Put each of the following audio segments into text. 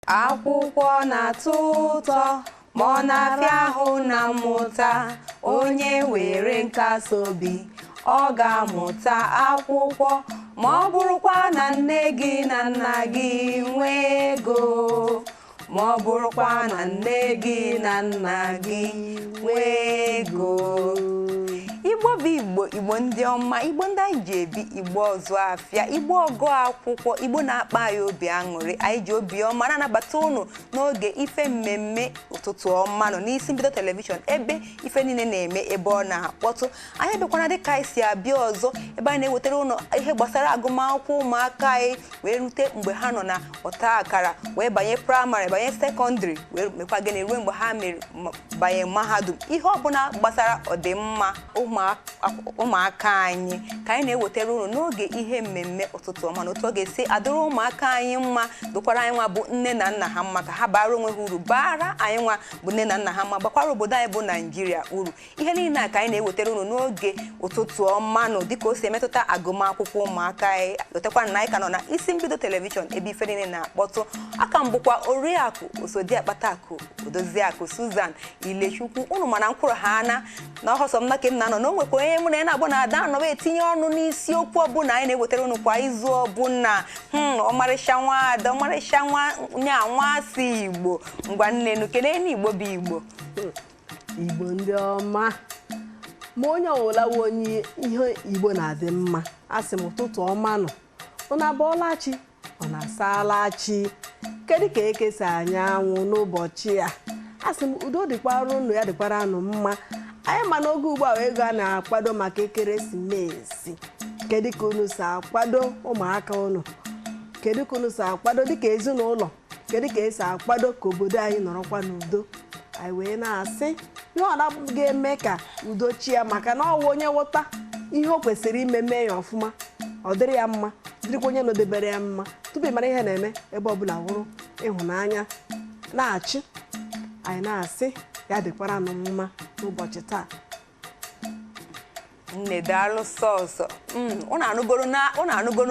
Akwụkwọ na-atọ ụtọ ma ọ na-afịa ahụ na mmụta. Onye were nkasi obi, ọ ga-amụta akwụkwọ, ma ọ bụrụkwa na nne gị na nna gị nwee ego, ma ọ bụrụkwa na nne gị na nna gị nwee ego. Igbo bụ Igbo, Igbo ndị ọma, Igbo ndị anyị ji ebi, Igbo ọzụ afịa, Igbo ọgụ akwụkwọ, Igbo na-akpa anyị obi aṅụrị. Anyị ji obi ọma na-anabata unu n'oge ife mmemme Ụtụtụ Ọma nọ n'Isi Mbido Telivishọn, ebe ife niile na-eme, ebe ọ na-akpọtụ. Anyị bịakwana dịka anyị si abịa ọzọ, ebe anyị na-ewetara ụnụ ihe gbasara agụmakwụkwọ ụmụaka anyị, wee rute mgbe ha nọ na ọta akara, wee banye praịmarị, banye sekọndịrị, wee mekwa gịnị, ruo mgbe ha mere banye mahadum. Ihe ọbụla gbasara ọdịmma ụmụaka anyị ka anyị na-ewetara unu n'oge ihe mmemme Ụtụtụ Ọma, na otu ọ ga-esi adịrị ụmụaka anyị mma, dụkwara anyị nwa bụ nne na nna ha mma, ka ha bara onwe ha uru, bara anyị nwa bụ nne na nna ha mma, gbakwara obodo anyị bụ Naijiria uru. Ihe niile a ka anyị na-ewetara unu n'oge Ụtụtụ Ọma nụ, dịka o si emetụta agụmakwụkwọ ụmụaka anyị. Lotekwa na anyị ka nọ na Isi Mbido Telivishọn, ebe ife niile na-akpọtụ. Aka m bụkwa Oriakụ Osodiakpatakụ Odoziakụ Susan Ilechukwu. Unu mana mkwụrụ ha ana na ọhọsọ m na ka m na-anọ na o nwekwa onye mụ na ya na-abụ na ada anọba etinye ọnụ n'isiokwu ọbụla anyị na-ewetara unu kwa izu ọbụla. Ọmarịcha nwaada, ọmarịcha nwa nya nwa asị Igbo. Ngwa nnenu, kelee na Igbo bụ Igbo. Igbo ndị ọma, ma onye ọwụla wụ onye ihe Igbo na-adị mma, asị m ụtụtụ ọma nọ. Unu abọọla chi, ọ na-asaala chi? Kedu ka ekesa anyanwụ n'ụbọchị a? Asị m udo dịkwara unu, ya dịkwara unu mma. Anyị ma n'oge ugbu a ego a na-akwado maka ekeresimesi. Kedu ka unu si akwado ụmụaka unu? Kedu ka unu si akwado dịka ezinụlọ? Kedu ka esi akwado ka obodo anyị nọrọkwa n'udo? Anyị wee na-asị ihe ọ ga-eme ka udo chi ya, maka na ọwụ onye ghọta ihe o kwesịrị ime, mee ya ọfụma, ọ dịrị ya mma, dịrịkwa onye nọdebere ya mma. Tupu ị mara ihe na-eme, ebe ọbụla wụrụ ịhụnanya na-achị. Anyị na-asị ya dịkwara nụ mma n'ụbọchị taa. Nne, daalụ sọsọ. Unu anụgoro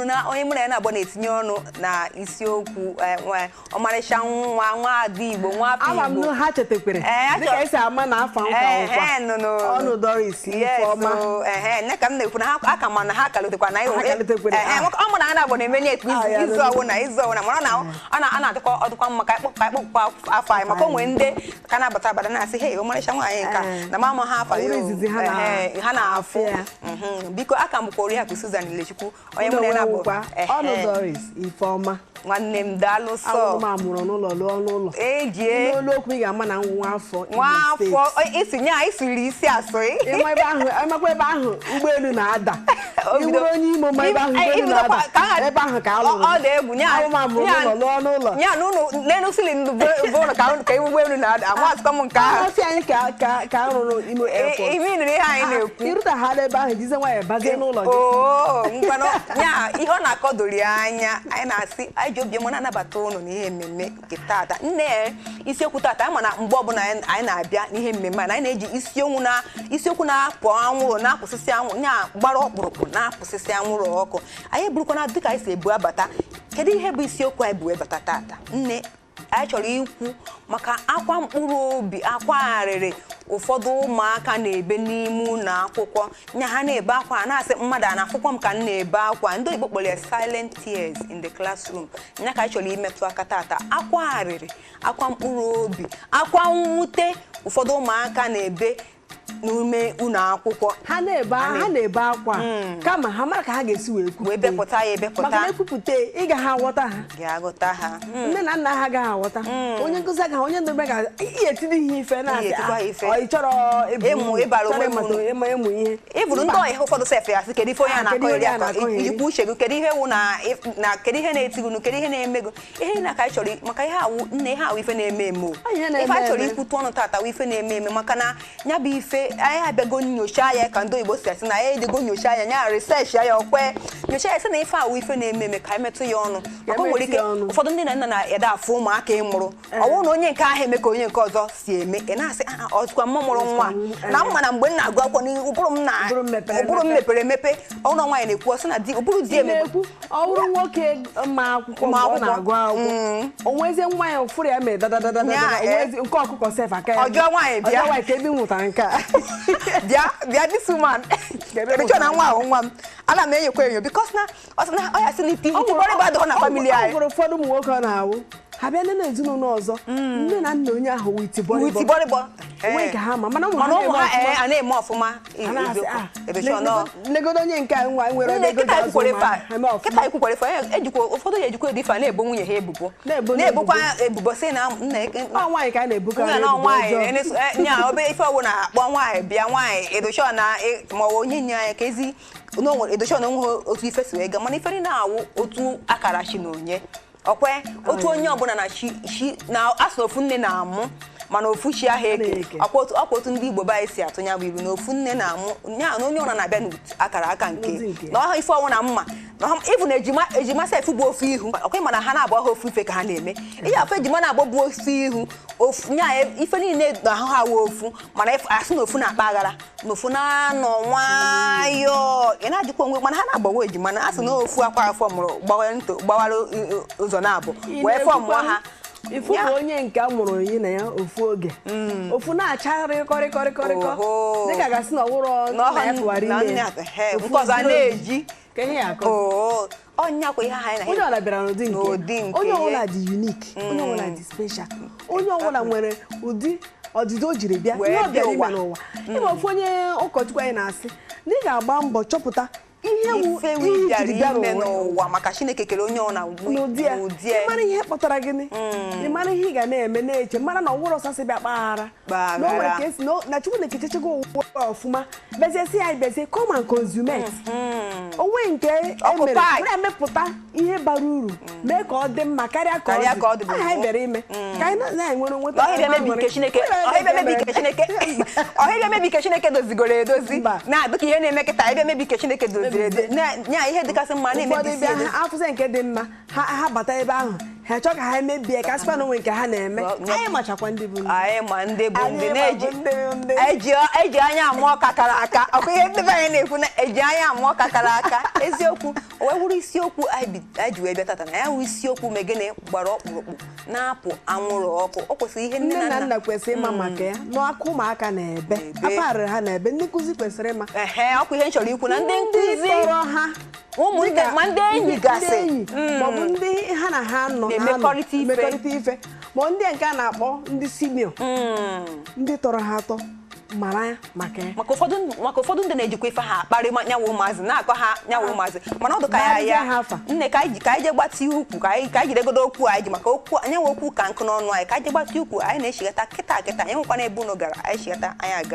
na onye mụ na ya na-abụ na-etinye ọnụ na isiokwu, ọmarịcha nwa nwaada Igbo, nwa afọ Ama m Igbo. Na ha chetakwere dịka esi ama na afa nkwa nkwa ọnụ Doris Ifeọma. Ehe, nne, ka m na-ekwu na ha aka ma na ha kalotekwa na Ha kalotekwere, ọ mụ na ha na-abụ na-eme na-ekwu Ya izu nụ. ọwụna, izu ọwụna, mana ọ na-adịkwa, ọ dịkwa mma ka ịkpọkwa afọ anyị, maka o nwere ndị ka na-abata abata na-asị, "Hey, ọmarịcha nwaanyị nka," na mama ha afa Ọ bụrụ ya o. izizi ha Ehe, ha na-afụ. Ya. Biko, aka m bụkwa Oriakụ Susan Ilechukwu, onye mụ na ya na-abụ. Nwekwa ọnụ Doris Ifeọma. Nwanne m, daalụ sọ. Awụrụ m amụrụ n'ụlọ, lụọ n'ụlọ. Ejie N'olu okwu, ị ga-ama na nwa afọ Imo nwa afọ Steeti. Isi nya isiri isi asụ. Ịma ebe ahụ, ịmakwa ebe ahụ ụgbọelu na-ada. O Ị bido- wụrụ onye Imo, ma ebe ahụ ụgbọelu ibido na-ada, ebe ahụ ka a lụrụ. Ọ dị egwu nya. Awụ m amụrụ n'ụlọ, lụọ n'ụlọ. Nya na ụnụ n'elu ceiling bụ ụlọ ka ụgbọelu na-ada, amasịkwa m nke ahụ. Ọfịa anyị ka a rụrụ Imo Airport. Ime nụrụ ihe anyị na-ekwu. Irutaghala ebe ahụ, jizie nwayọọ bazie n'ụlọ gị. Oo, ngwanụ nya, ihe ọ na-akọ doro ya anya. Anyị na-asị anyị ji obiọma na-anabata ụnụ n'ihe mmemme nke tata. Nne, isiokwu tata, ama na mgbe ọbụla anyị na-abịa n'ihe mmemme a na anyị na-eji isiokwu na isiokwu na-apụ anwụrụ, na-apụsịsị anwụrụ, nya gbara ọkpụrụkpụ, na-apụsịsị anwụrụ ọkụ. Anyị eburukwana dịka anyị si ebu abata. Kedu ihe bụ isiokwu anyị bụ webata tata, nne? Anyị chọrọ ikwu maka akwa mkpụrụ obi, akwa arịrị ụfọdụ ụmụaka na-ebe n'ime ụlọ akwụkwọ. Nya ha na-ebe akwa a na-asị mmadụ a na-afụkwa m ka m na-ebe akwa. Ndị oyibo kpọrọ ya silent tears in the classroom. Nya ka anyị chọrọ imetụ aka tata, akwa arịrị, akwa mkpụrụ obi, akwa mwute ụfọdụ ụmụaka na-ebe n'ime ụlọ akwụkwọ. Ha na-ebe akwa, kama ha mara ka ha ga-esi wee kwupụta. Wee bepụta ya ebepụta. Maka na ekwupụta, ị ga ha aghọta ha. Ga-aghọta ha. Nne na nna ha agaghị aghọta, onye nkụzi agaghị, onye ndobe ga ihe etiri ha ife na-asị, Ihe etikwa ha "Ah, ife. ọ ị chọrọ ịbụ Ịmụ, uru, ịbara chọrọ onwe m uru." ịmụ ihe. Ịbụrụ ndị Mba. ọyị ụfọdụ sef ya sị, "Kedu ife onye a Ah, kedu na-akọ ihe eri onye a akọ?" na-akọ eri? Ijikwa uche gị, kedu ihe wụ na kedu ihe na-eti gị, kedu ihe na-eme gị ihe na ka anyị chọrọ maka ihe awụ nne, ihe awụ ife na-eme eme o. Ọ ihe na-eme Ife anyị chọrọ eme. ikwute ọnụ tata wụ ife na-eme eme, maka na ya bụ ife Anyị abịago nyocha ya ka ndị oyibo si asị na anyị ejego nyocha ya, nya research ya, ọkwe nyocha ya sị na ife awụ ife na-eme eme, ka anyị metụ ya ọnụ, maka o nwere ike Metụ ya ọnụ. ụfọdụ ndị na nna na-ede afụ ụmụaka ịmụrụ, ọ bụrụ na onye nke ahụ eme ka onye nke ọzọ si eme, ị na-asị, "Ah, ọzụkwa mma mụrụ nwa na mma na mgbe m na-agụ akwụkwọ na ụbụrụ m na Ụbụrụ m mepere ụbụrụ m emepe." mepere emepe." Ọnụ nwaanyị na-ekwu, ọ sị na di ụbụrụ di Ị emepe. na-ekwu, ọ bụrụ nwoke ma akwụkwọ, Ma mgbe ọ akwụkwọ. na-agụ akwụkwọ, o nwezie nwa ya ụfụrụ ya mere dadadadada, Nya, o nwezie nke ọkụkọ sef aka ya. Ọ jụọ nwaanyị, bịa. Ọ jụọ nwaanyị ka ebe ị mụtara nke a. Bịa, bịa, this woman Ebe emecha na nwa ahụ nwa m ana m enyekwa enyo, because na ọ sị na ọ ya sị na iti itibọrịba adịghọ na family Ọ anyị. nwere ụfọdụ ụmụ nwoke ọ na-awụ ha bịa nne ezinụlọ ọzọ, nne na nna onye ahụ wụ itibọrịbọ. Itibọrịbọ. Onwe nke ha ma, mana ụmụ mana ha ụmụ ha na-eme ọfụma. a na-eme ọfụma. Ha na-asị, "Ah, edocha nọ legodo onye nke a nwa nwere nne ego kịta ji azụ ekwukwere ụmụaka, ife ha eme ọfụma." kịta ekwukwere ife ejikwa ụfọdụ ya ejikwa ife a na-ebo nwunye ha ebubo. Na-ebo ha Na-ebokwa ebubo sị na nna Ọ nwaanyị ka a na-ebukarị nwunye na ebubo nwaanyị ọjọọ. Nya obere ife ọwụ na-akpọ nwaanyị bịa, nwaanyị edocha na ma ọ bụ onye nye anya ka ezi na o nwere edocha na onweghị otu ife si wee gaa, mana ife niile na-awụ otu akara chi na onye ọkwe otu onye ọbụla na chi chi na asụ ofu nne na-amụ, mana ofu chi ahụ eke. Na-eke. Ọkwa otu ndị Igbo be anyị si atụ ya bụ ilu na ofu nne na-amụ nya na onye ọbụla na-abịa n'akara aka nke N'ụdị nke. na ọha ife ọnwụ na mma na ịbụ na ejima ejima sef bụ ofu ihu, ọkwa ịma na ha na-abụ ha ofu ife ka ha na-eme ihe afọ ejima na-agbọ bụ ofu ihu ofu nya ife niile na ahụ ha wụ ofu, mana asị na ofu na-akpa aghara na ofu na-anọ nwayọọ, ị na-ajụkwa onwe, mana ha na-agbawa ejima na asị na ofu akwa afọ mụrụ gbawara nto gbawara ụzọ na-abụ Ị wee fọmụọ ha. Ifu Ya. bụ onye nke a mụrụ yi na ya ofu oge, ofu na-acha rịkọrịkọrịkọrịkọ Oho. dịka gasị na ọwụrọ na nna ya tụwara na ime nne ya. ya, Ofu nke ọzọ a zuru na-eji ka ihe ya akọ. Oo, ọnya kwa ihe ha anyị Onye na ọbụla bịara n'ụdị nke N'ụdị nke onye ọbụla ya. dị unique, onye ọbụla dị special, onye ọbụla nwere ụdị ọdịdị o jiri bịa Wee ihe ọ bịa bịara ime ụwa. n'ụwa. Ịma ofu onye ụkọchukwu anyị na-asị na ị ga-agba mbọ chọpụta ihe wụ ife ihe i bịara jiri bịa ime n'ụwa n'ụwa, maka Chineke kere onye ọ na n'ụdị ya. n'ụdị ya. Ị mara ihe kpatara gịnị, ị mara ihe ị ga na-eme na-eche, mara na ọwụrụ ọsọ sị bịa kpaghara Kpaghara. na o nwere ka esi na Chukwu na-ekechechego ụwa ọfụma, bịazie si anyị bịazie come and consume it. Onwe nke emere Occupy. were emepụta ihe bara uru mee ka ọ dị mma karịa ka Karịa ka ọ ọ dị dị aha anyị mbụ. bịara ime ka anyị na-enwere nweta Na ọhịa bịa mebi nke Chineke, ọhịa bịa mebi nke Chineke, ọhịa bịa mebi nke Chineke dozigoro edozi. Mba. Na dịka ihe na-eme kịta, ịbịa mebi nke Chineke doziri edozi nya ihe dịkasị mma Ụfọdụ na-emebisi bịa edozi. ha afụsị nke dị mma, ha bata ebe ahụ, ha chọọ ka ha emebie ka sịkwa na onwe nke ha na-eme. Anyị machakwa ndị bụ ndị. Anyị ma ndị bụ ndị Anyị ma na-eji bụ ndị bụ ndị. eji anya amụọ ọka kara aka, ọkwa ihe ndị be anyị na-ekwu na eji anya amụọ ọka kara aka. Eziokwu o wee wụrụ isiokwu anyị ji wee bịa tata na ya wụ isiokwu megene gbara ọkpụrụkpụ na-apụ anwụrụ ọkụ. O kwesịrị ihe Nne na nna kwesịrị ịma maka ya n'aka ụmụaka na-ebe Na-ebe. akparịrị ha na-ebe, ndị nkụzi kwesịrị ịma. Ehe, ọkwa ihe m chọrọ ikwu na ndị nkụzi tọrọ ha ụmụnne dịka ma ndị enyi gasị. Ndị enyi maọbụ ndị ha na ha nọ Na-emekọrịta ife. Emekọrịta ife, ma ndị nke a na-akpọ ndị senior, ndị tọrọ ha atọ mara ya maka ya. Maka ụfọdụ ndị na-ejikwa ife ha akparị nyanwụ ụmụazị na-akọ ha nyanwụ ụmụazị, mana ọ dị ka ya Barịzie ya ha afa. Nne, ka anyị jee gbatị ukwu, ka anyị jidegodo okwu anyị ji maka okwu anyanwụ okwu ka nkụ n'ọnụ anyị, ka anyị jee gbatị ukwu. Anyị na-eshigata kịta kịta, anyị nwekwana ebe unu gara, anyị shigata anyị aga.